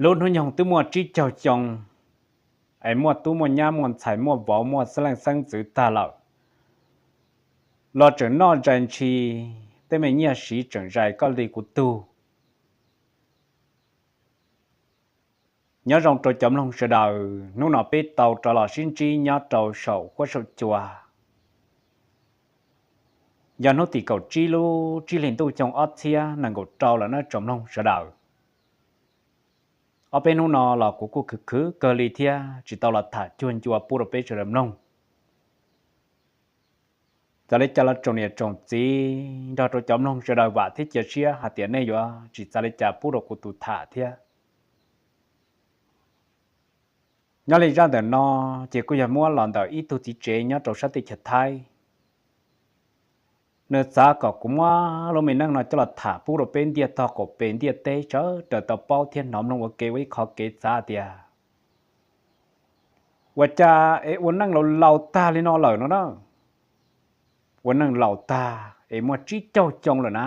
Lub hnub nyoog twb muaj tsib caug xyoo, es muaj tub muaj nyab muaj ntxhais muaj vauv muaj xeeb leej xeeb ntxwv tag lawm, los tseem noj zais ntshis, tej me nyiaj siv tseem zais koj li kuv tug. Nyob zoo rau cov mloog sawv daws, hnub no peb tau rov los sib ntsib nyob rau saum huab saum cua. Yog hnub tim kaum tsib lub tsib hlis ntuj xyoo ob txhiab nees nkaum rau lawm nawb tsoom mloog sawv daws. Ob peb hnub no los kuv kuj khwv khwv kawg li thiab tsis tau los tham cuag ncua pub rau peb sawv daws mloog. Txawm li cas los tsoom niam tsoom txiv nrog rau cov mloog sawv daws vam thiab cia siab hais tias nej yuav tsis txav li cas pub rau kuv tus tham thiab. Nyob li zaj ntawm no ces kuj yog muab los ntawm ib tug txiv tsev nyob rau sab teb chaws Thaib. Nws xav kom kuv muab lub me neej no coj los tham pub rau peb ntiaj tog qaum pes ntiaj teb sawv daws tau paub thiab hnov mloog ua ke ua ib qho kev xav tias ua cas es ua neej laus laus tag li no lawm no na. Ua neej laus tag es muaj tsib caug xyoo lawm na,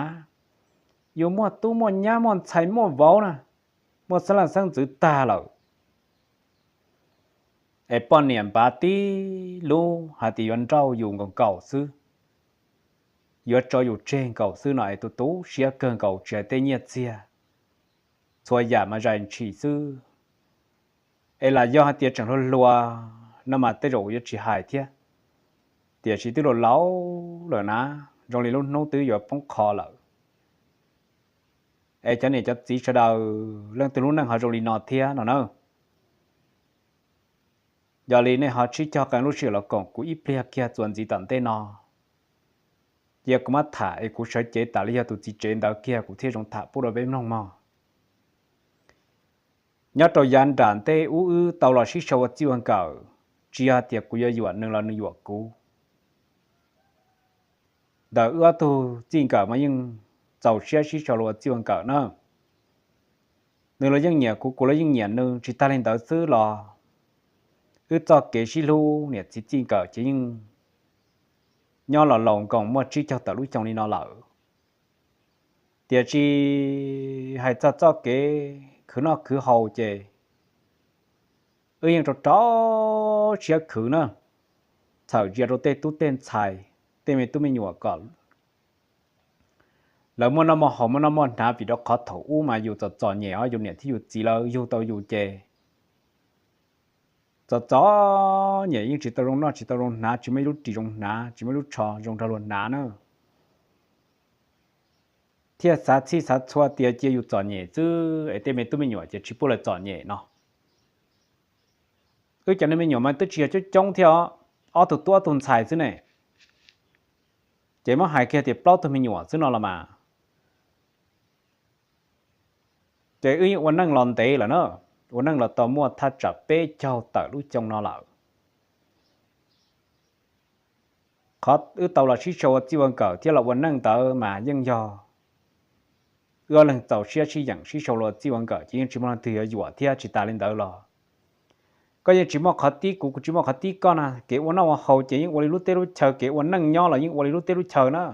yus muaj tub muaj nyab muaj ntxhais muaj vauv na, muaj xeeb leej xeeb ntxwv tag lawm, es poj niam npav tib lub hais tias yuav nrauj yus nkaus nkaus xwb, yuav tso yus tseg nkaus xwb no es tu tu siab kawg nkaus tsis hais tej nyiaj txiag, txhua yam mas zais ntshis xwb. Es lam yog hais tias tseem hluas hluas no mas tej zaum yuav tsis hais thiab, tiam sis twb laus laus lawm na, zoo li lub hnub twb yuav poob qho lawm. Es cov niam cov txiv sawv daws leej twg lub neej ho zoo li no thiab no na, yog li nej ho sib cog qee lub sij hawm los koom kuv ib pliag kiag txuas ntxiv tom ntej no, cia kuv mam tham es kuv sawv cev tas li yog tus txiv tsev ntawd kiag kuv thiaj zoo tham pub rau peb mloog mog. Nyob rau yav nram ntej ub wb tau los sib sau ua txij ua nkawm, tsis yog tias kuv yuav yuam nws los nws yuam kuv. Ntawm wb ob tug txij nkawm mas yeej txaus siab sib sau los ua txij ua nkawm na. Nws los yeej nyiam kuv, kuv los yeej nyiam nws, tsis tag li ntawd xwb los wb txoj kev sib hlub niam txiv txij nkawm ces yeej nyob los laus nkoos muaj tsib caug tawm lub xyoo li no lawm. Tiam sis hais txog txoj kev khwv noj khwv haus ces wb yeej rau rau siab khwv na, txhawm zia rau tej tub tej ntxhais, tej me tub me nyuam kom lawv muaj noj muaj haus muaj noj muaj hnav, vim rau qhov thaum ub mas yus txom txom nyem os, yus niam thiab yus txiv lawv yug tau yus ces txom txom nyem, yeej tsis tau zoo noj tsis tau zoo hnav, tsis muaj ib lub ris zoo hnav, tsis muaj ib lub tsho zoo nrog luag hnav na. Thiaj xav txhij xav txhua tias cia yus txom nyem xwb es tej me tub me nyuam ces tsis pub lawv txom nyem no. Wb cov niag me nyuam mas twb tsis yog coob coob thiab os, ob tug tub ob tug ntxhais xwb ne, ces muab hais kiag tias plaub tug me nyuam xwb no los mas. Ces wb yeej ua neej los ntev lawm na, ua neej los tau muaj thaj tsam peb caug tawm lub xyoo no lawm. Qhov wb tau los sib sau ua txij ua nkawm thiab los ua neej ntawd mas yeej yog wb ob leeg txaus siab sib yeem sib sau los ua txij ua nkawm ces yeej tsis muaj leej twg yuav yuam thiab. Tsis tas li ntawd los koj yeej tsis muaj qhov tib kuv, kuv tsis muaj qhov tib koj na, kev ua noj ua haus ces yeej ua li lub teb lub chaw, kev ua neej nyob los yeej ua li lub teb lub chaw na.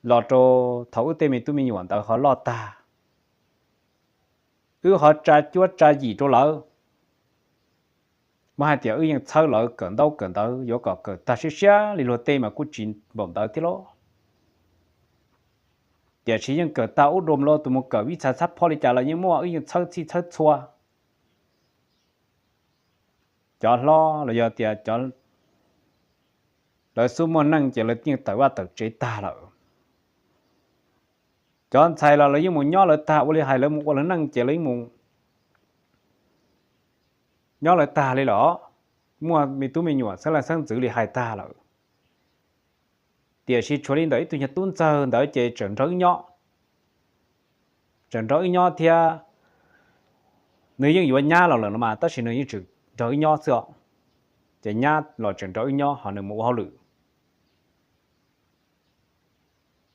Los rau thaum wb tej me tub me nyuam ntawd ho loj tag, wb ho tsa cuab tsa yim rau lawv, muab hais tias wb yeej txhawb lawv kawm ntaub kawm ntawv, yuav kom kawm tag siab siab li luag tej mas kuj tsis npaum ntawd thiab lauj. Tiam sis yeej kawm tag ub dua los tus mus kawm vij txha txhab phob li cas los yeej muaj, wb yeej txhawb txhij txhawb txhua. Cov hlob los yog tias cov lawv xub muaj neej ces lawv yeej tawm vaj tawm tsev tag lawm. Cov ntxhais los lawv yeej mus nyob lawv tag, ua li hais lawv mus ua lawv neej ces lawv yeej mus nyob lawv tag li lawm, muaj me tub me nyuam xeeb leej xeeb ntxwv li hais tag lawm. Tiam sis tshuav li ntawm ib tug nyuag tub ntxawg ntawd ces tseem nrog wb nyob, tseem nrog wb nyob thiab. Nws yeej yuav nyab los lawm no mas tab sis nws yeej tseem nrog wb nyob xwb os. Ces nyab los tseem nrog wb nyob ho nws mus ua hauj lwm.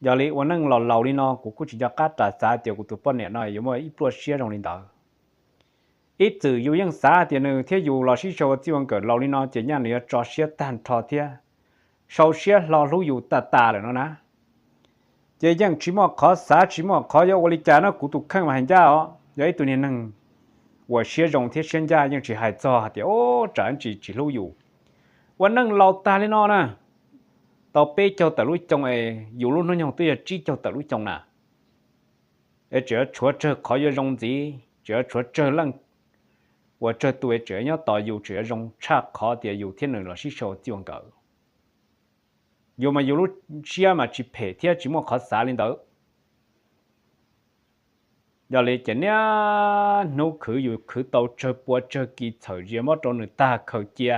Yog li ua neej los laus li no kuv kuj tsis nco qab ras xav tias kuv tus poj niam no yuav muaj ib pluaj siab zoo li ntawd. Ib txwm yus yeej xav tias nws thiab yus los sib sau ua txij ua nkawm laus li no ces nyaj nws yuav tso siab tag nrho thiab sau siab hlo hlub yus tas tas lawm no na. Ces yeej tsis muaj qhov xav tsis muaj qhov yuav ua li cas no, kuv tus kheej mas hais ncaj os, yog ib tug niag neeg uas siab zoo thiab siab ncaj yeej tsis hais txog hais tias o, tsam tsis tsis hlub yus. Ua neej laus tag li no na, tau peb caug tawm lub xyoo es yus lub hnub nyoog twb yog tsib caug tawm lub xyoo na, es tseem yuav tshuav tsawg qhov yuav zoo ntxiv, tseem yuav tshuav tsawg leej uas tsawg tus es tseem yuav nyob tos yus, tseem yuav zoo tshaj qhov tias yus thiab nws los sib sau txij ua nkawm. Yus mas yus lub siab mas tsis phem thiab tsis muaj qhov xav li ntawd. Yog li ces niaj hnub khwv yus khwv tau tsawg pua tsawg kis txhawm zias muab rau nws tag khaws cia.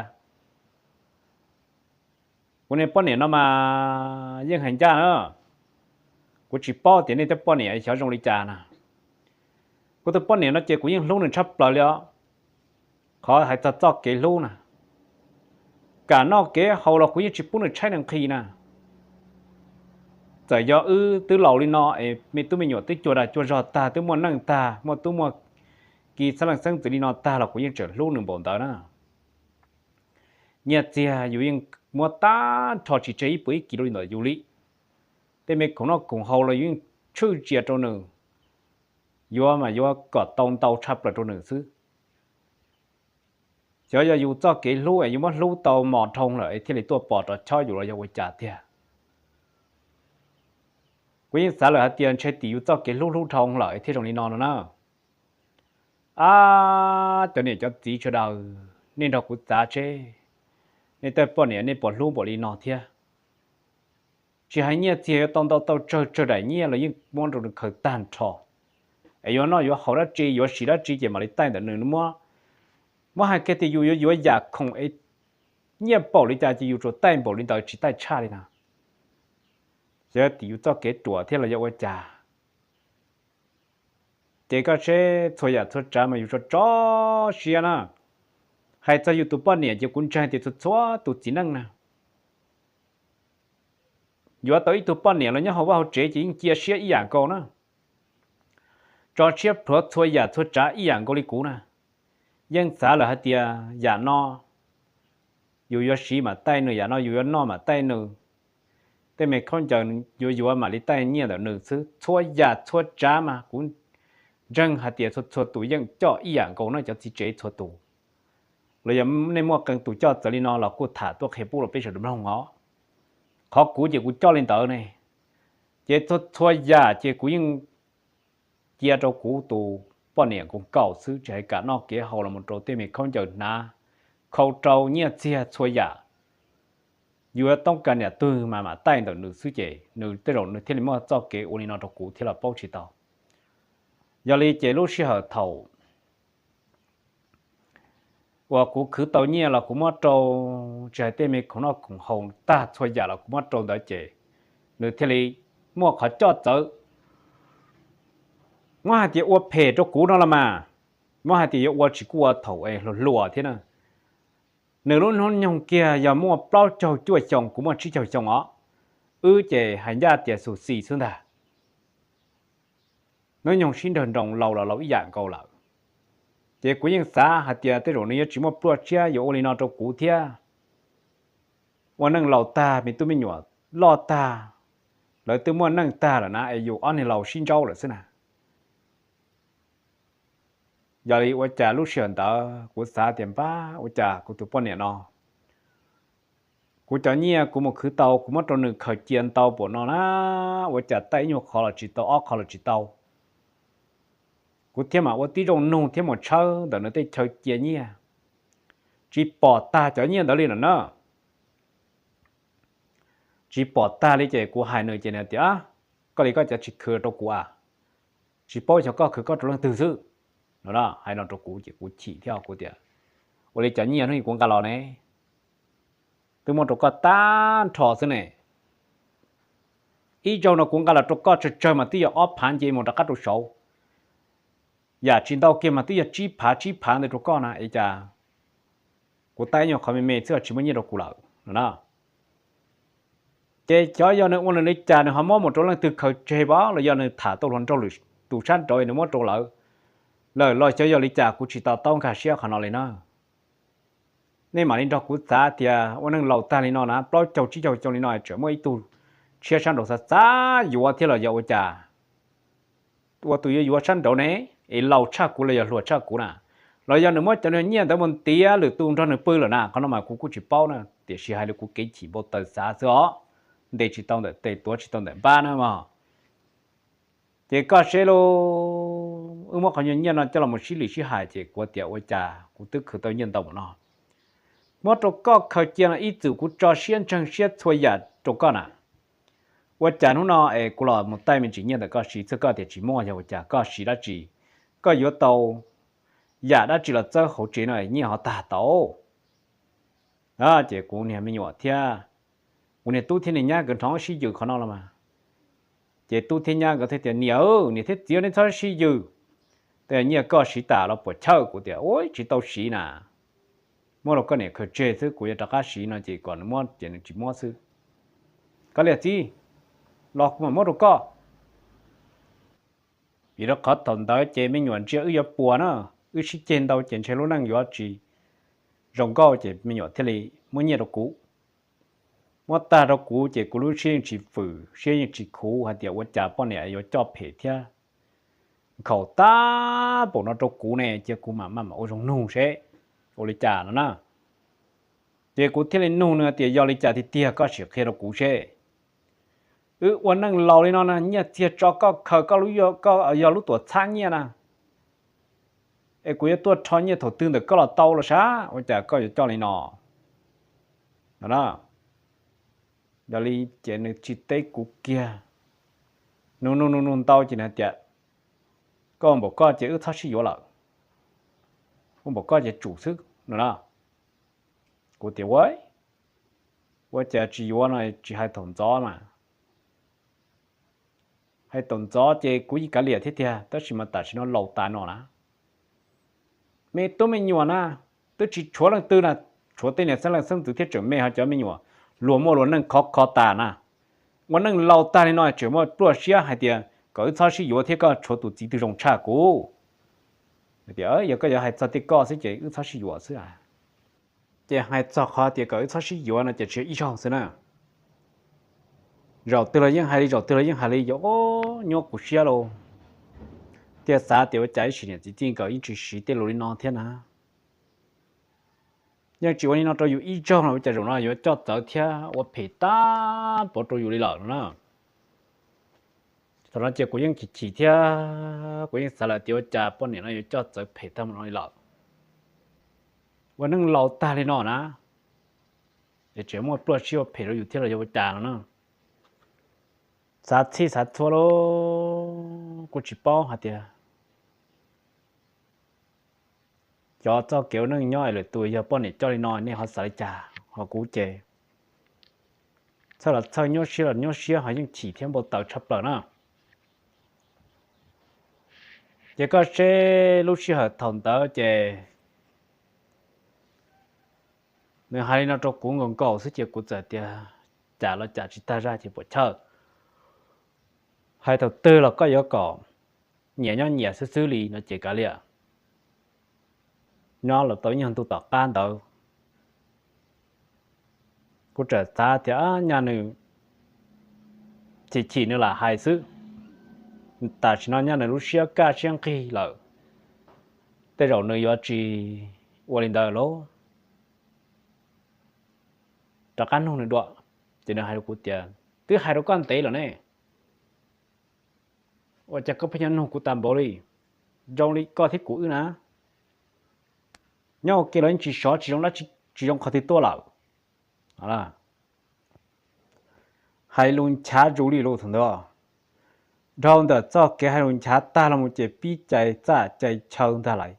Kuv niag poj niam no mas yeej hais ncaj na, kuv tsis paub tias nej tej poj niam xyov zoo li cas na. Kuv tus poj niam no ces kuv yeej hlub nws tshaj plaws li os. Qhov hais txog txoj kev hlub na, kam noj kev haus los kuv yeej tsis pub nws tshaib nws nqhis na. Txawm yog wb twb laus li no es me tub me nyuam twb cuag dag cuag zog tag, twb muaj neej tag, muaj tub muaj ki xeeb leej xeeb ntxwv li no tag los kuv yeej tseem hlub nws npaum ntawd na. Nyiaj txiag yus yeej muab tag nrho tsis tseg ib puas ib kis rau li ntawm yus li. Tej me khoom noj khoom haus los yus yeej tshwj tsias rau nws, yuav mas yuav kom tau ntau tshaj plaws rau nws xwb. Xyov yog yus txoj kev hlub es yus muab hlub tau mos dhau lawm es thiaj li tuaj pom rov chob yus los yog ua cas tiag. Kuv yeej xav lawm hais tias ntshe tim yus txoj kev hlub hlub dhau lawm es thiaj zoo li no no na. Ab, cov niam cov txiv sawv daws, nej nrog kuv xav seb nej tej poj niam nej puas hlub npaum li no thiab. Tsis hais nyiaj txiag yuav tau ntau tau tsawg tsawg daim nyiaj los yeej muab rau nws khaws tag nrho. Es yuav noj yuav haus dab tsi yuav siv dab tsi ces mam li taij ntawm nws. Muab hais kiag tias yus yuav yuav yam khoom es nyiaj npaum li cas ces yus tsuas taij npaum li ntawd tsis taij tshaj li na. Xyov tim yus txoj kev ruam thiab los yog ua cas. Ces koj seb txhua yam txhua tsav mas yus tso tso siab na. Hais txog yus tus poj niam ces kuv ntseeg tias txhua txhua tus txiv neej na, yuav tau ib tug poj niam los nyob hauv vaj hauv tsev ces yeej cia siab ib yam nkaus na. Tso siab plhuav txhua yam txhua tsav ib yam nkaus li kuv na. Yeej xav lawm hais tias yam no yus yuav siv mam taij nws, yam no yus yuav noj mam taij nws. Tej me khaub ncaws yuav yuav mam li taij nyiaj ntawm nws xwb. Txhua yam txhua tsav mas kuv ntseeg hais tias txhua txhua tus yeej coj ib yam nkaus na, cov txiv tsev txhua tus. Los yog nej muaj qee tus coj txawv li no los kuj tham tuaj qhia pub rau peb sawv daws mloog os. Qhov kuv ces kuv coj li ntawd ne. Ces txhua txhua yam ces kuv yeej cia rau kuv tus poj niam nkaus nkaus xwb, tsis hais kam noj kev haus los mus rau tej me khaub ncaws hnav, khau rau nyiaj txiag txhua yam. Yus yuav toob kas niam twg mas mam taij ntawm nws xwb ces nws tej zaum nws thiaj li muaj txoj kev ua li no rau kuv thiab los paub tsis tau. Yog li ces lub sij hawm thaum uas kuv khwv tau nyiaj los kuv muab rau, tsis hais tej me khoom noj khoom haus tag txhua yam los kuv muab rau ntawd ces nws thiaj li muaj qhov coj txawv. Muab hais tias ua phem rau kuv no los mas, muab hais tias yuav ua tsis kuj ua thaum es hluas hluas thiab na. Nws lub hnub nyoog kiag yog muaj plaub caug cuaj xyoo, kuv muaj tsib caug xyoo os. Wb ces hais ncaj tias xus xis xwb ntag. Hnub nyoog sib nrawg nroos laus los laus ib yam nkaus lawm. Ces kuv yeej xav hais tias tej zaum nws yuav tsis muaj pluaj siab yuav ua li no rau kuv thiab. Ua neej laus tag, me tub me nyuam loj tag, lawv twb muaj neej tag lawm na, es yus ob niag laus sib ntsaub lawm xwb na. Yog li ua cas lub sij hawm ntawd kuv xav tias npab ua cas kuv tus poj niam no, kuv cov nyiaj kuv mus khwv tau kuv muab rau nws khaws cia ntau npaum no na, ua cas taij ib nyuag qhov los tsis tau, ob qhov los tsis tau. Kuv thiaj mam ua tib zoo nug thiab mus tshawb ntawm nws tej chaw cia nyiaj, tsis pom tag cov nyiaj ntawd li lawm na. Tsis pom tag li ces kuv hais nws ces nws tias, koj li koj cov tsis khwv rau kuv a, tsis paub xyov koj khwv koj rau leej twg xwb no. Hais no rau kuv ces kuv chim thiab kuv tias, ua li cov nyiaj hnub kuv nqa los ne, twb muab rau koj tag nrho xwb ne. Ib zaug no kuv nqa los rau koj tsawg tsawg mas twb yog ob phav nce mus rov qab rau saud, yam tsis ntau kiag mas twb yog tsib phav tsib phav ntawd rau koj na, es cas kuv taij ib nyuag qhov me me xwb tsis muaj nyiaj rau kuv lawm no na. Ces xyov yog nws ua nws li cas nws ho muab mus rau leej twg khaws tseg pab los yog nws tham tau hluas nraug lwm tus sab nraud nws muab rau lawv lawm los xyov yog li cas kuv tsis to taub nkag siab qhov no li na. Nej mam li nrog kuv xav tias ua neej laus tag li no na, plaub caug tsib caug xyoo li no tseem muaj ib tug tshiab sab nraud xav xav yuav thiab los yog ua cas, ua tus yuav yuav sab nraud ne, es laus tshaj kuv los yog hluas tshaj kuv na, los yog nws muab cov nyiaj ntawd mus ntiav lwm tus nrog nws pw lawm na, qhov no mas kuv kuj tsis paub na, tiam sis hais li kuv kev chim npau taws xav xwb os, ntes tsis tau ntawm tes tuav tsis tau ntawm npab na mog. Ces koj seb lauj, wb muab qhov nyuag nyiaj no coj los sib lim sib hais ces kuv tias ua cas kuv twb khwv tau nyiaj ntau npaum no, muab rau koj khaws cia no ib txwm kuv tso siab ntseeg siab txhua yam rau koj na. Ua cas hnub no es kuv los mus taij me ntsis nyiaj ntawm koj siv xwb koj tias tsis muaj, yog ua cas koj siv dab tsi, koj yuav tau yam dab tsi los txawb hauv tsev no nyiaj ho tag tau Ces kuv niag me nyuam thiab kuv niag tub thiab niag nyab nkawd nrov sib yws qhov no los mas. Ces tub thiab nyab nkawd thiaj tias, Niam, niam thiab txiv, nej txhob sib yws. Tej nyiaj koj siv tas los puas chawj? Kuv tias, Ua tsis tau siv na, muab rau koj niam khaws tseg xwb, kuv yuav rov qab siv no ces kom nws muab ces nws tsis muab xwb. Koj liam txib los kuv mam muab rau koj. Vim rau qhov thaum ntawd ces me nyuam ntsia wb yuav puas na, wb sib ceg ntau ces ntshe lub neej yuav tsis zoo nkauj ces me nyuam thiaj li muab nyiaj rau kuv. Muab tag rau kuv ces kuv lub siab yeej tsis fwm siab yeej tsis khuv hais tias ua cas poj niam yuav coj phem thiab nkhaus tag npaum no rau kuv ne, cia kuv mam maj mam ua zoo nug seb ua li cas no na. Ces kuv thiaj li nug nws tias, Yog li cas tiag tiag koj sim qhia rau kuv seb. Wb ua neej laus li no na, nyiaj txiag tso koj khaws, koj yog lub tuam txhab nyiaj na, es kuv yuav tuaj rho nyiaj thaum twg ntawm koj los tau los sav, ua cas koj yuav coj li no no na. Yog li ces nws tsis teb kuv kiag, nug nug nug nug ntau ces nws hais tias, Koj ua npaum koj ces wb txhob sib yuav lawm, ua npaum koj ces tsum xwb no na. Kuv tias, Ua, ua cas tsis yuav no, tsis hais thaum ntxov mas. Hais thaum ntxov ces kuv yeej kav liam thiab tiag, tab sis mas tam sim no laus tas no na, me tub me nyuam na, twb tsis tshuav leej twg na, tshuav tej niag xeeb leej xeeb ntxwv thiab tseem me ho cov me nyuam luag muaj luag neej khov kho tas na. Ua neej laus tag li no tseem muaj pluaj siab hais tias kom wb txhob sib yuav thiab koj tshuav tus txiv twg zoo tshaj kuv. Tias yog koj yuav hais txog tej koj xwb ces wb txhob sib yuav xwb. Ces hais txog qhov tias kom wb txhob sib yuav no ces tsis yog ib zaug xwb na. Zaum twg los yeej hais li, zaum twg los yeej hais li, yuav nyuaj kuv siab lauj. Thiaj xav tias ua cas ib sim niam txiv txij nkawm yeej tsis siv tej lus li no thiab na. Yeej tsis ua li no rau yus ib zaug no ua cas zaum no yuav coj txawv thiab ua phem tag npaum rau yus li lawm no na. Thaum no ces kuv yeej chim chim thiab kuv yeej xav lawm tias ua cas poj niam no yuav coj txawv phem tag npaum no li lawm. Ua neej laus tag li no na, es tseem muaj pluaj siab ua phem rau yus thiab los yog ua cas no na. Xav txhij xav txhua lauj, kuj tsis paub hais tias cov txoj kev ua neej nyob es lwm tus yog poj niam coj li no nej ho xav li cas, ho kuv ces txhawj los txhawj, nyuaj siab los nyuaj siab, ho yeej chim thiab npau taws tshaj plaws na. Ces koj seb lub sij hawm thaum ntawd ces nws hais li no rau kuv nkaus nkaus xwb ces kuv txawm tias cas los cas tsis tag zaj ces puas chawj. Hais thaum twg los koj yuav kom nyias nyob nyias xwb xwb li no ces kav liam. Nyob los tau ib nyuag ntu tom qab ntawd kuv txawm xav tias nyaj nws chim chim nws lam hais xwb, tam sim no nyaj nws lub siab kaj siab nqig lawm, tej zaum nws yuav tsis ua li ntawd lauj. Rov qab nug nws dua, ces nws hais rau kuv tias twb hais rau koj ntev lawm ne, ua cas koj pheej nyob nug kuv tas npaum li? Zoo li koj thiab kuv wb na, nyob ua ke los yeej tsis sov tsis zoo dab tsi, tsis zoo qhov twg tuaj lawm. Hais lus nchav zus li lus thaum ntawd, dhau ntawm txoj kev hais lus nchav tag los mus ces pib cais txaj cais chaw ntag lauj.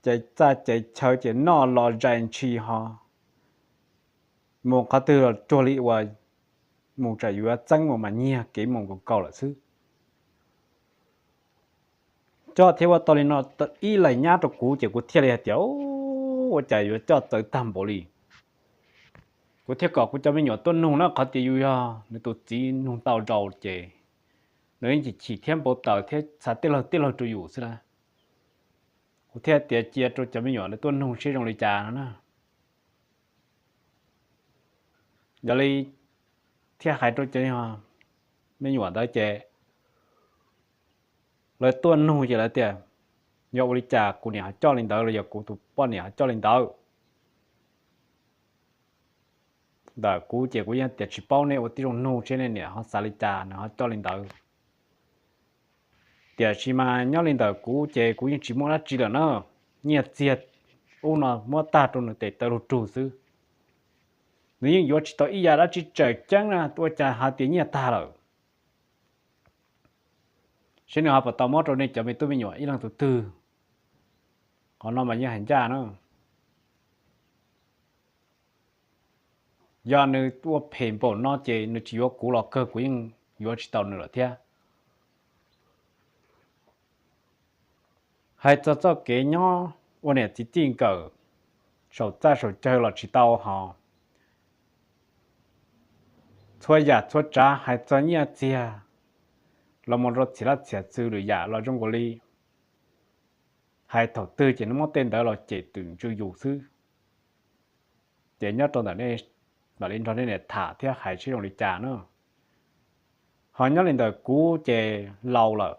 Cais txaj cais chaw ces noj los zais ntshis ho mus qhov twg los cuag li uas mus tsam yuav txeeb mus mas nyiag kev mus nkaus nkaus lawm xwb. Coj thiab ua tau li no ib leeg nyab rau kuv ces kuv thiaj li hais tias ua cas yuav coj txawv tag npaum li. Kuv thiaj kom kuv cov me nyuam tuaj nug na, qhov tias yus yog nws tus txiv nug ntau zaus ces nws yeej chim chim thiab npau taws thiab xav tej laug tej laug rau yus xwb na. Kuv thiaj tias cia rau cov me nyuam nws tuaj nug seb zoo li cas no na. Yog li thiaj hais rau cov me nyuam ntawd ces lawv tuaj nug ces lawv tias, yog ua li cas kuv niam ho coj li ntawd los yog kuv tus poj niam ho coj li ntawd? Ntawm kuv ces kuv yeej tias tsis paub, nej ua tib zoo nug seb nej niam ho xav li cas nws ho coj li ntawd. Tiam sis mas nyob li ntawm kuv ces kuv yeej tsis muaj dab tsi lawm na. Nyiaj txiag ub no muab tag rau nws tes taw lug rug xwb. Nws yeej yuav tsis tau ib yam dab tsi tseem ceeb na, ua cas hais tias nyiaj tag lawm. Seb nws ho puas tau muab rau nej cov me tub me nyuam ib leeg tus twg. Qhov no mas yeej hais ncaj na. Yog nws ua phem npaum no ces nws tsis yuav kuv los kawg kuv yeej yuav tsis tau nws lawm thiab. Hais txog txoj kev nyob ua niam txiv txij nkawm, saum txaj saum cawg los tsis tau hos, txhua yam txhua tsav hais txog nyiaj txiag los mus rau txhia lab txhia txwv lwm yam los zoo nkaus li hais thaum twg ces nws muab tej ntawd los cem twm ntsws yus xwb. Ces nyob rau ntawm nej, mam li nrog nej niam tham thiab hais seb zoo li cas na. Ho nyob li ntawm kuv ces laus lawm,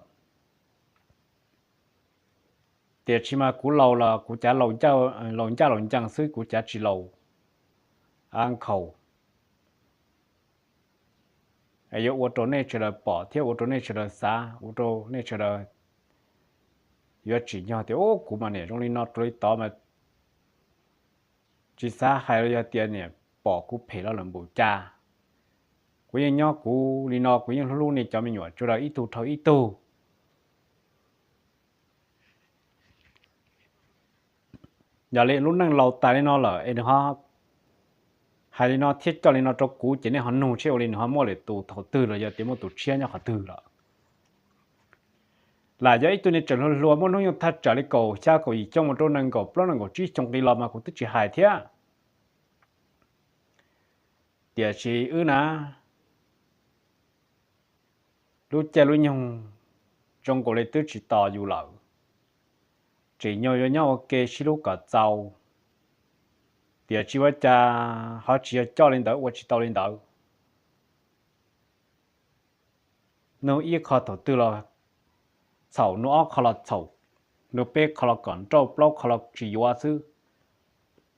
tiam sis mas kuv laus los kuv cav laus ncaj laus ncees xwb, kuv cav tsis laus nkhaus. Yuav ua rau nej sawv daws pom thiab ua rau nej sawv daws xav, ua rau nej sawv daws yuav tsim nyog tias, u, kuv mas niam zoo li no rau li tod mas tsis xav hais los yog tias niam pom kuv phem los lawm npaum cas. Kuv yeej nyob kuv li no, kuv yeej hlub hlub nej cov me nyuam sawv daws ib tug dhau ib tug. Yog li lub neej laus tas li no lawm es nws ho hais li no thiab coj li no rau kuv ces nej ho nug seb ua li nws ho muaj lwm tus thaum twg los yog tias muaj tus tshiab nyob qhov twg lawm. Lam yog ib tug niag tseem hluas hluas muaj hnub nyoog thaj tsam li kaum xya kaum yim xyoo mus rau nees nkaum plaub nees nkaum tsib xyoo qis los mas kuv twb tsis hais thiab. Tiam sis wb na, lub caij lub nyoog zoo nkaus li twb tsis tos yus lawm. Tsim nyog yuav nyob ua ke sib hlub kom txaus, tiam sis ua cas ho tsis yog coj li ntawd, ua tsis tau li ntawd. Nug ib qho thaum twg los txhaum, nug ob qho los txhaum, nug peb qho los kom nrauj, plaub qho los tsis yuav xwb.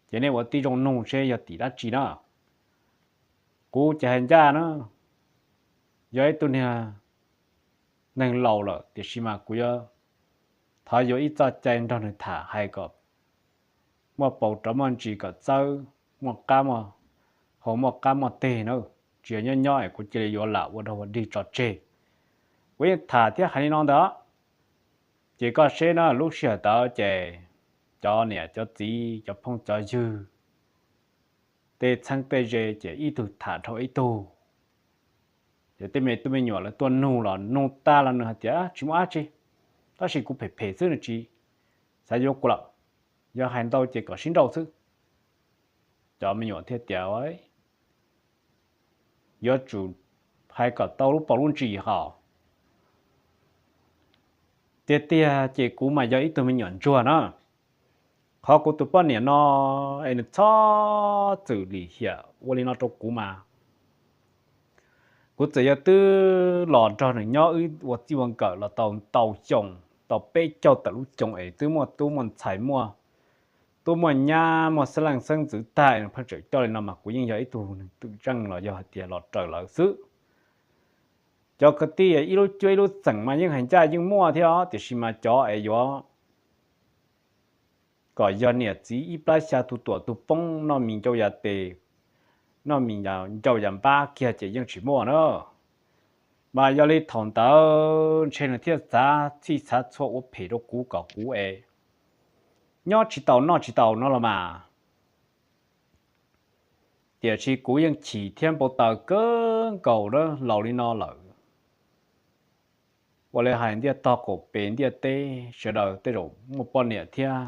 Ces nej ua tib zoo nug seb yog tim dab tsi na. Kuv ces hais ncaj na, yog ib tug niag neeg laus lawm, tiam sis mas kuv yuav thov yuav ib txoj cai nrog nws tham hais kom muaj paus rov muaj ntsis, kom txawb muaj qab muaj hau, muaj qab muaj teg na. Tsis yog nyob nyob es kuv cia li yuav lam ua dog ua dig tso tseg. Kuv yeej tham thiab hais li no ntawd. Ces koj seb na, lub sij hawm ntawd ces cov niam cov txiv, cov phooj cov ywg, tej txheeb tej ze ces ib tug tham dhau ib tug. Ces tej me tub me nyuam lawv tuaj nug los nug tag los nws hais tias tsis muaj dab tsi, tab sis kuv phem phem xwb, nws tsis xav yuav kuv lawm. Yog hais ntau ces kom sib nrauj xwb. Cov me nyuam thiaj tias yuav tsum hais kom tau lub paus lub ntsis hos. Tiag tiag ces kuv mas yog ib tug me nyuam ntsuag na. Qhov kuv tus poj niam no es nws txhob txwm lim hiam ua li no rau kuv mas, kuv txawm yog twb los nrog nws nyob wb ua txij ua nkawm los tau ntau xyoo, tau peb caug tawm lub xyoo es twb muaj tub muaj ntxhais, muaj tub muaj nyab, muaj xeeb leej xeeb ntxwv tag es nws pheej tseem coj li no mas kuv yeej yog ib tug twm zeej los yog hais tias los raws lawv xwb. Cov kwv tij ib lub cuab ib lub xeem mas yeej hais ncaj yeej muaj thiab os, tiam sis mas cov es yuav kom yog niam txiv ib plab xya tus tuam tus poob noj mis ncau yas tes, noj mis ncau yas npab kiag ces yeej tsis muaj na. Mas yog li thaum ntawd ntshe nws thiaj xav txhij xav txhua ua phem rau kuv kom kuv es nyob tsis tau noj tsis tau no los mas. Tiam sis kuv yeej chim thiab npau taws kawg nkaus na, laus li no lawm. Ua li hais ntiaj tog qaum pes ntiaj teb sawv daws tej zaum muaj poj niam thiab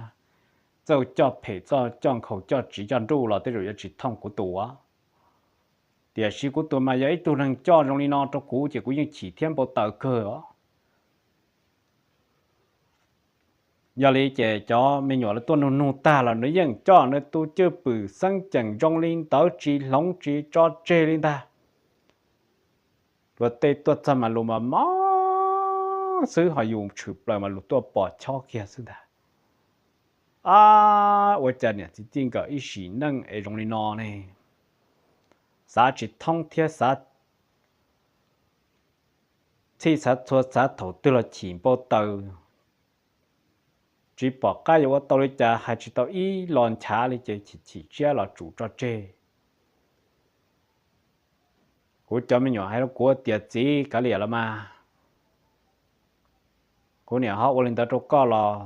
txawj coj phem txawj coj nkhaus coj tsiv coj nruj los tej zaum yuav tsis thooj kuv tus. Tiam sis kuv tus mas yog ib tug neeg coj zoo li no rau kuv ces kuv yeej chim thiab npau taws kawg os. Yog li ces cov me nyuam lawv tuaj nug nug tag los nws yeej coj nws tus cwj pwm xeeb ceem zoo li ntawd tsis hloov tsis tso tseg li ntag. Luag tej tuaj txog mas lus mas mob xwb, ho yus tshwm plaws mas lus tuaj pom chob kiag xwb ntag. Ab, ua cas niam txiv txij nkawm ib sim neej es zoo li no ne? Xav tsis thoob thiab xav txhij xav txhua, xav thaum twg los chim npau taws, tsis pom qab yuav ua tau li cas, hais tsis tau ib lo nchav li ces chim chim siab los tsum tso tseg. Kuv cov me nyuam hais rau kuv tias, txiv, kav liam los mas, kuv niam ho ua li ntawd rau koj los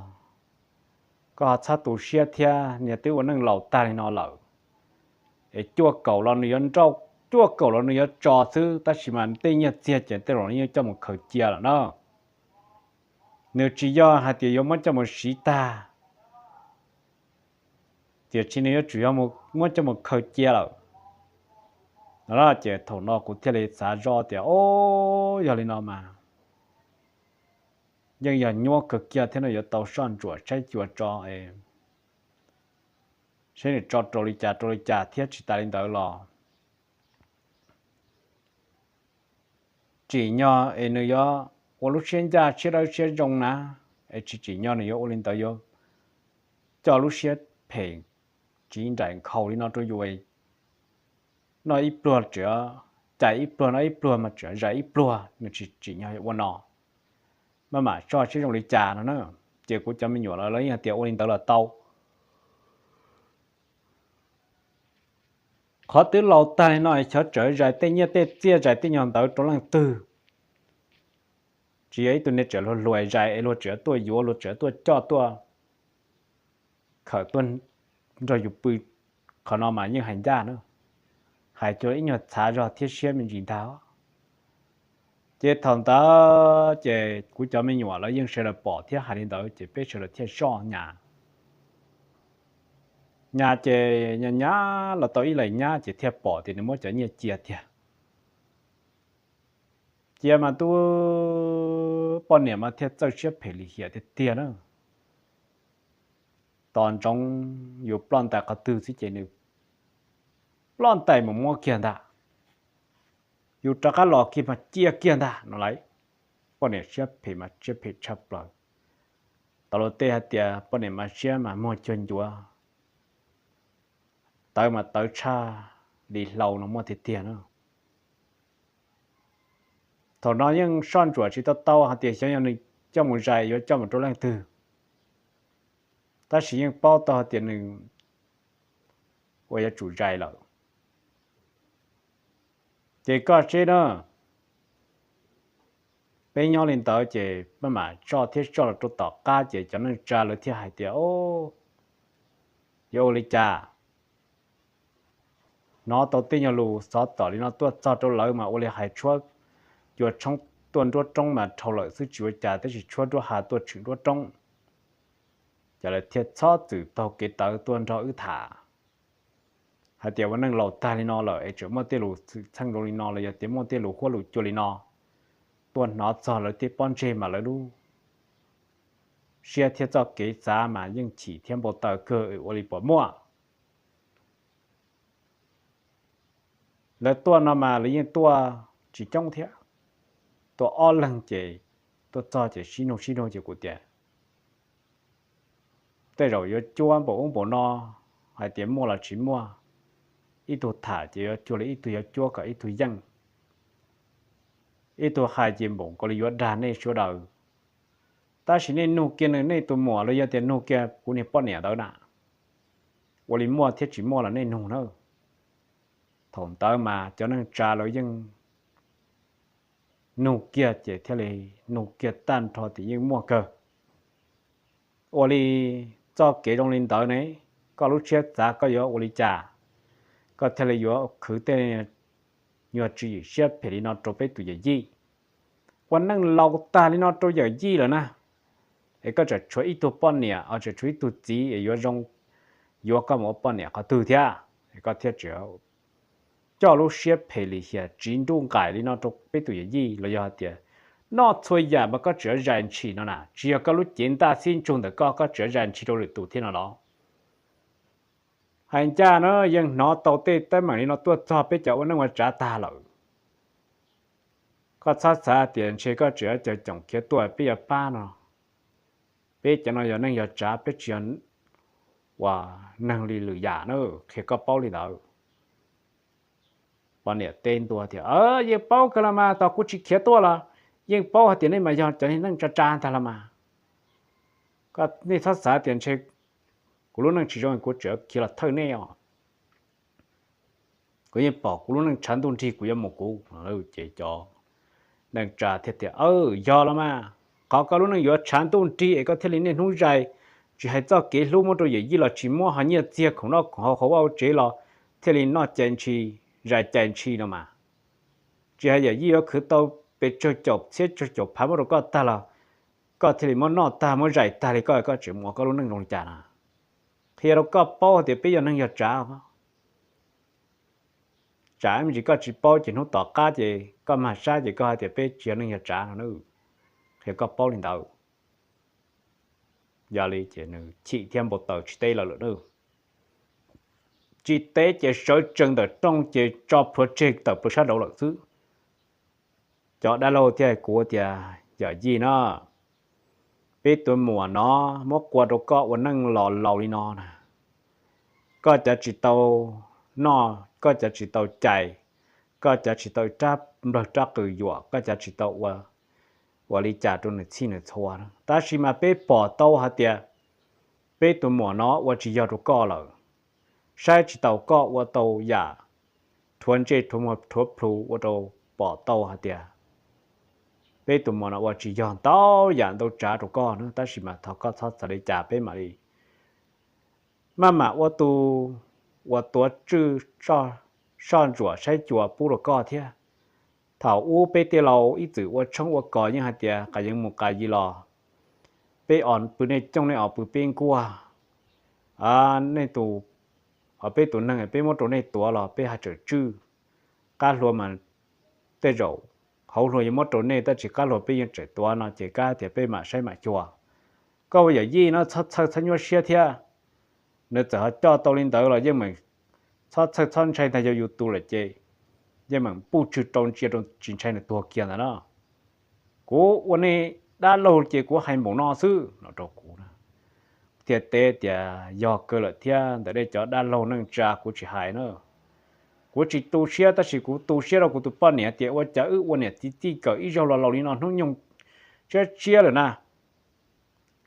koj ho txhob tu siab thiab, niag twb ua neej laus tag li no lawm, es cuaj kaum los nws yuav nrauj, cuaj kaum los nws yuav tso xwb, tab sis mas tej nyiaj txiag ces tej zaum nws yuav coj mus khaws cia lawm na. Nws tsis yog hais tias yuav muab coj mus siv tag, tiam sis nws yuav tsum yog muab coj mus khaws cia lawm. No ces thaum no kuv thiaj li xav zoj tias, o, yog li no mas yeej yog nyuaj kawg kiag thiab no, yuav tau soj ntsuam saib xyuas tso es saib nws tso rau li cas rau li cas thiab. Tsis tas li ntawd los tsim nyog es nws yuav ua lub siab ncaj siab dawb siab zoo na, es tsis tsim nyog nws yuav ua li ntawd, yuav coj lub siab phem tsiv nraim nkhaus li no rau yus, noj ib pluag tseem cais ib pluag, noj ib pluag mas tseem zais ib pluag, nws tsis tsim nyog yuav ua no. Maj mam soj siab zoo li cas no na. Ces kuv cov me nyuam los lawv yeej hais tias ua li ntawd los tau. Qhov twb laus tag li no es xyov tseem zais tej nyiaj tej txiaj, zais tej nyuag ntawd rau leej twg. Tsis yog ib tug niag tseem hluas hluas zais es luag tseem tuaj yuav, luag tseem tuaj coj tuaj khawm tuaj nrog yus pw. Qhov no mas yeej hais ncaj na, hais cuag ib nyuag txhav zog thiab siab me ntsis ntag. Ces thaum ntawd ces kuv cov me nyuam lawv yeej sawv daws pom thiab hais li ntawd ces peb sawv daws thiaj soj nyas. Nyas ces nyas nyas los tau ib leeg nyab ces thiaj pom tias nws muab cov nyiaj cia tiag. Cia mas tub poj niam mas thiaj txawj siab phem lim hiam tiag tiag na. Tos ntsoov yus ploj ntais qhov twg xwb ces nws ploj ntais mus muab kiag ntag. Yus rov qab los kiag mas cia kiag ntag no lauj. Poj niam siab phem mas siab phem tshaj plaws. Tau luag tej hais tias poj niam mas siab mas muag cuag ncuav, tawv mas tawv tshaj li hlau no muaj tiag tiag na. Thaum no yeej soj ntsuam tsis tau tau hais tias xyov yog nws coj mus zais yuav coj mus rau leej twg, tab sis yeej paub tau hais tias nws uas yuav tsum zais lawm. Ces koj seb na, peb nyob li ntawd ces maj mam soj thiab soj los rau tom qab ces cov neej tsa lawv thiaj hais tias, o, yuav ua li cas? Hnov tau tej nyuag lus xov tom li no tuaj txog rau lawv mas ua li hais tshuab cua tshoob tuaj nruab roob mas dhau lawm xwb tsis ua cas, tab sis tshuab nruab hav tuaj tshwm nruab roob. Ces lawv thiaj txhob txwm taug kev tawv tuaj nrog wb tham hais tias ua neej laus tag li no lawm es tseem muaj tej lus xwm txheej zoo li no los yog tias muaj tej lus huab lus cua li no tuaj hnov txog lawv tej pob ntseg mas lawv lub siab thiab txoj kev xav mas yeej chim thiab npau taws kawg, ua li puas muaj? Lawv tuaj no mas lawv yeej tuaj tsis coob thiab, tuaj ob leeg ces tuaj txog ces sib nug sib nug ces kuv tias tej zaum yuav cuab npaum ub npaum no, hais tias muaj los tsis muaj. Ib tug tham ces yuav cuag li ib tug yuav cuab kom ib tug yeej, ib tug hais ces npaum nkaus li yuav dag nej sawv daws. Tab sis nej nug kiag nws nej tus muam los yog tias nug kiag kuv niag poj niam ntawd na, ua li muaj thiab tsis muaj los nej nug na. Thaum ntawd mas cov neej tsa lawv yeej nug kiag ces thiaj li nug kiag tag nrho tias yeej muaj kawg. Ua li txoj kev zoo li ntawd ne, koj lub siab xav koj yuav ua li cas, koj thiaj li yuav khwv tej nyuag tswv yim siab phem li no rau peb tus yawm yij? Ua neej laus tag li no rau yawm yij lawm na, es koj tseem tshuav ib tug poj niam, tseem tshuav ib tug txiv es yuav zoo yuav koj mus ua poj niam qhov twg thiab? Es koj thiaj tseem coj lub siab phem lim hiam tsiv nruj nqaim li no rau peb tus yawm yij los yog hais tias Noj txhua yam mas koj tseem zais ntshis no na, tsis yog koj lub cev ntaj xib ntsug ntawm koj, koj tseem zais ntshis rau lwm tus thiab no los? Hais ncaj na, yeej hnov tau tej teeb meem li no tuaj txog peb cov ua neej ua tsav tag lawm. Koj txhob xav tias ntshe koj tseem yuav caum khiav tuaj peb yuav pab no. Peb cov no yog neej yog tsav, peb tsis yog ua neeg li lwm yam na, qhia koj paub li ntawd. Poj niam teb ntua tias, Yeej paub kawg los mas, tos kuv tsis khiav tuaj los yeej paub hais tias nej mas yog cov neeg tsa tsa ntag los mas. Nej txhob xav tias ntshe kuv lub neej tsis zoo kuv tseem khiav los thawj nej os. Kuv yeej pom kuv lub neej tshav ntuj nrig, kuv yuav mus kuv. Ces cov neej tsa thiaj tias, Yog los mas, qhov koj lub neej yuav tshav ntuj nrig es koj thiaj li niaj hnub zais, tsis hais txoj kev hlub muab rau yawm yij los tsis muab, ho nyiaj txiag khoom noj khoom haus hauv vaj hauv tsev los thiaj li noj cai ntshis, zais cai ntshis no mas. Tsis hais yawm yij yuav khwv tau pes tsawg caum txhiab tsawg caum phav muab rau koj tag los koj thiaj li muab noj tag muab zais tag li koj, koj tseem mus ua koj lub neej zoo li cas na? Qhia rau koj paub hais tias peb yog neeg yog tsav. Tsam ib me ntsis koj tsis paub ces hnub tom qab ces koj mag sab ces koj hais tias peb tsis yog neeg yog tsav no na. Qhia koj paub li ntawd. Yog li ces nws chim thiab npau taws tsis teb lawm lawm na. Tsis teb ces sawv tsees ntawm rooj ces tso plhuav tseg tawm plaws sab nraud lawm xwb. Cov dab laug thiaj hais kuv tias, Yawm yij na, peb tus muam no muab qua rau koj ua neej los laus li no na, koj cav tsis tau noj, koj cav tsis tau cais, koj cav tsis tau rab nplawg rab qws yuam, koj cav tsis tau ua li cas rau nws txhij nws txhua. Tab sis mas peb pom tau hais tias peb tus muam no ua tsis yog rau koj lawm, saib tsis taus koj ua tau yam rhuav ntsej rhuav muag rhuav plhu ua rau pom tau hais tias peb tus muam no ua tsis yog ntau yam ntau tsav rau koj na, tab sis mas thov koj txhob txhawj li cas, peb mam li maj mam ua tus uas tuav tswj soj ntsuam saib cua pub rau koj thiab. Thaum ub peb tej laus ib txwm ua tshoob ua kos yeej hais tias qas yeev mus qas yi los, peb os pw nej cooj nej os pw peb nkuaj, nej tus, peb tus neeg peb muab rau nej tuav los peb haj tseem tswj. Qab hlua mas tej zaum hauv hlua yuav muab rau nej tab sis qab hlua peb yeej tseem tuav no ces kab tias peb mam saib mam xyuas. Koj ua yawm yij no txhob txhawj txhob nyuaj siab thiab. Nws txawm ho coj tau li ntawd los yeej meem txhob txhawj txhob ntshai ntag, yog yus tus lawm ces yeej meem puj tswg rau ntsia rau tsis ntshai nws tuag kiag ntawd na. Kuv ua nej dab laug ces kuv hais npaum no xwb no rau kuv. Thiaj teb tias yog kawg lawm thiab, ntawm nej cov dab laug neej tsa kuv tsis hais na. Kuv tsis tu siab tab sis kuv tu siab rau kuv tus poj niam tias ua cas wb ua niam txiv txij kawm ib zaug los laus li no hnub nyoog tshiab tshiab lawm na.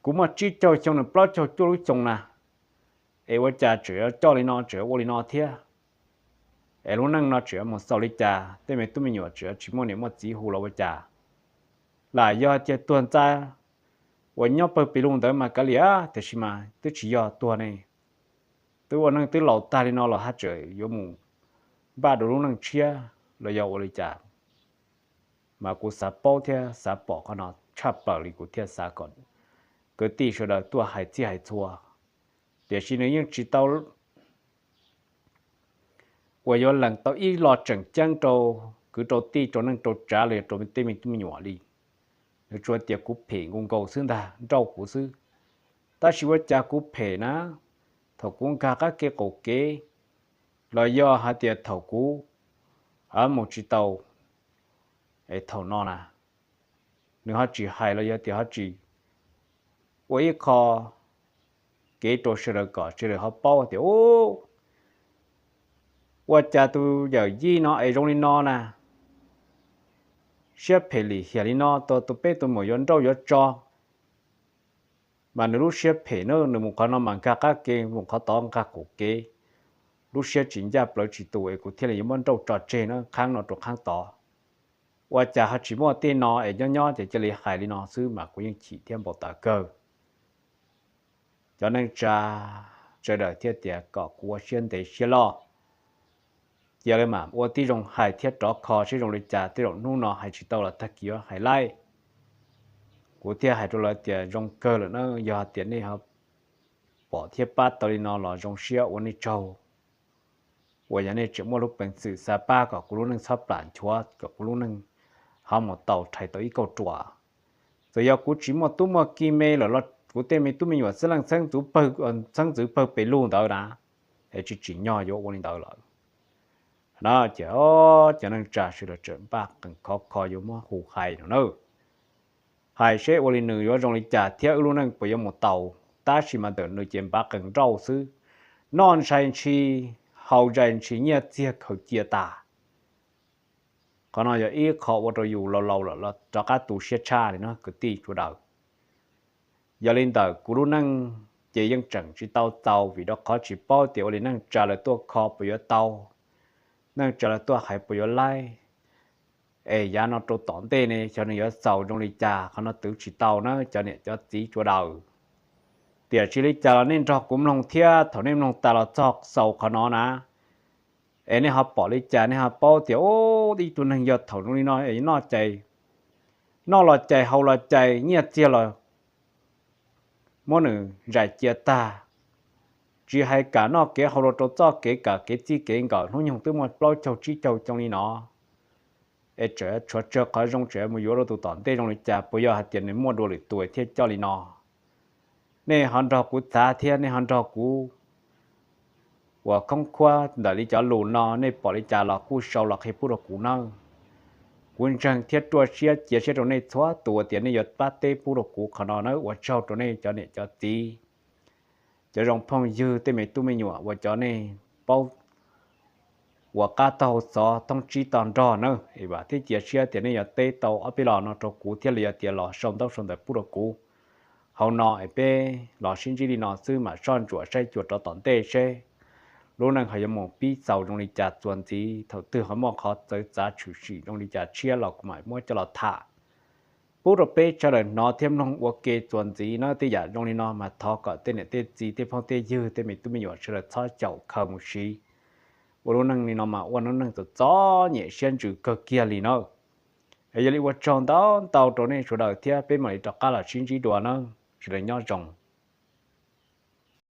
Kuv muaj tsib caug xyoo nws plaub caug cuaj lub xyoo na, es ua cas tseem yuav coj li no tseem ua li no thiab? Es lub neej no tseem yuav mus xaus li cas? Tej me tub me nyuam tseem yuav tsis muaj niam muaj txiv hu los ua cas? Lam yog tias tuag ntxa uas nyob pawg pes lug ntawd mas kav liam, tiam sis mas twb tsis yog tuag ne. Twb ua neej twb laus tag li no los haj tseem yuav mus npaj rau lub neej tshiab los yog ua li cas? Mas kuv xav paub thiab xav pom qhov no tshaj plaws li, kuv thiaj xav kom kwv tij sawv daws tuaj hais txhij hais txhua. Tiam sis nws yeej tsis tau uas yuav lees tau ib lo tseem ceeb rau kwv rau tij rau neej rau tsav los yog rau tej me tub me nyuam li. Nws tsuas tias kuv phem nkaus nkaus xwb ntag, nrauj kuv xwb. Tab sis ua cas kuv phem na, thaum kuv nkag qab kev qaum kev los yog hais tias thaum kuv mus tsis tau, es thaum no na, nws ho tsis hais los yog tias ho tsis ua ib qho kev rau sawv daws kom sawv daws ho paub tias ua cas tus yawm yij no es zoo li no na, siab phem lim hiam li no, tus peb tus muam yuav nrauj yuav tso. Mas nws lub siab phem na, nws mus qhov no mas nkag qab kev, mus qhov tod nqa qaum kev, lub siab tsis ncaj plawv tsis tus es kuv thiaj li yuav muab nrauj tso tseg na, qhab no rau qhab tod. Ua cas ho tsis muaj tej no es nyob nyob ces cia li hais li no xwb mas kuv yeej chim thiab npau taws kawg. Cov neej tsa sawv daws thiaj tias kom kuv ua siab ntev siab loj. Cia li mam ua tib zoo hais thiab rov kho seb zoo li cas, tej zaum hnub no hais tsis tau los tag kis yuav hais laij. Kuv thiaj hais rau lawv tias zoo kawg lawm na, yog tias nej ho pom thiab pab tau li no los zoo siab ua nej tsaug, uas yog nej tseem muaj lub peev xwm xav pab kom kuv lub neej txhob plam nchuav, kom kuv lub neej qhov mus tau rhais tau ib kauj ruam. Txawm yog kuv tsis muaj tub muaj ki me lawm los kuv tej me tub me nyuam xeeb leej xeeb ntxwv pawg pes lug ntawd na, es tsis tsim nyog yuav ua li ntawd lawm. Na ces cov neej tsa sawv daws tseem npaj qees khov kho yuav muab hu hais no na, hais seb ua li nws yuav zoo li cas thiab wb lub neej puas yuav mus tau. Tab sis mas ntawm nws ces npav qees nrauj xwb, noj ntshai ntshis, haus ntshai ntshis, nyiaj txiag khaws cia tas. Qhov no yog ib qho ua rau yus laus laus lawm los rov qab tu siab tshaj li no kwv tij sawv daws. Yog li ntawm kuv lub neej ces yeej tseem tsis tau txaus vim rau qhov tsis paub tias ua li neej tsa lawv tuaj kho puas yuav tau, neej tsa lawv tuaj hais puas yuav laib. Es yav no rau tom ntej ne xyov nws yuav xaus zoo li cas, qhov no twv tsis tau na cov niam cov txiv sawv daws. Tiam sis li cas los nej nrog kuv mloog thiab thaum nej mloog tas los txog xaus qhov no na, es nej ho pom li cas nej ho paub tias ib tug neeg yog thaum zoo li no es noj cais, noj los cais haus los cais, nyiaj txiag los muab nws zais cia tag. Tsis hais kam noj kev haus los rau txoj kev kam kev txij kev nkawm hnub nyoog twb muaj plaub caug tsib caug xyoo li no, es tseem tshuav tsawg qhov zoo tseem mus yuav rau tus tom ntej zoo li cas, puas yog hais tias nws muaj dua lwm tus thiaj coj li no? Nej ho nrog kuv txav thiab nej ho nrog kuv uas khoob khuab ntawm li cov lus no, nej pom li cas los kuj sau los qhia pub rau kuv nawb. Kuv ntseeg thiab ruaj siab cia siab rau nej txhua tus tias nej yuav pab teb pub rau kuv qhov no nawb. Ua tsaug rau nej cov niam cov txiv, cov zoo phooj ywg, tej me tub me nyuam uas cov nej paub uas qab taug xov thoob tsib tog nrog nawb. Vam thiab cia siab tias nej yuav teb tau ob peb los no rau kuv thiab li yog tias los sau ntaub sau ntawv pub rau kuv hauv no es peb los sib ntsib li no xwb mam soj ntsuam saib cuag rov tom ntej seb lub neej ho yuav mus pib xaus zoo li cas txuas ntxiv, thaum twg ho muaj qhov txawv txav tshwm sim zoo li cas tshiab los kuv mam muab coj los tham pub rau peb sawv daws hnov thiab mloog ua ke txuas ntxiv nawb. Tej yam zoo li no mas thov kom tej niam tej txiv tej phooj tej ywg tej me tub me nyuam sawv daws txhob caum khaws mus siv. Ua lub neej li no mas ua lub neej txom txom nyem siab ntsws kawg kiag li nawb. Es yog li ua tsaug ntau ntau rau nej sawv daws thiab peb mam li rov qab los sib ntsib dua nawb. Sawv daws nyob zoo.